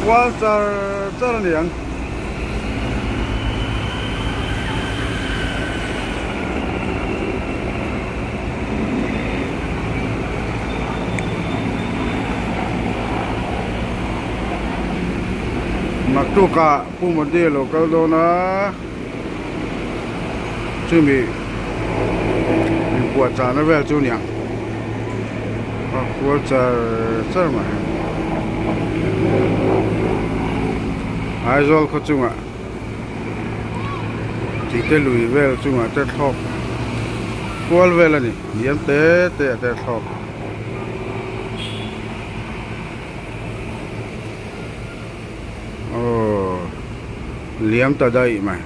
kual char char a ni ang. Naktukah Pu Modi a lo kal dawn a chumi inpuahchahna vel chu a ni ang a kual char char mai Aizawl khaw chungah tih te lui vel chungah te thlawk kual vel a ni hniam te te ah te thlawk. Aw liam ta daih mai.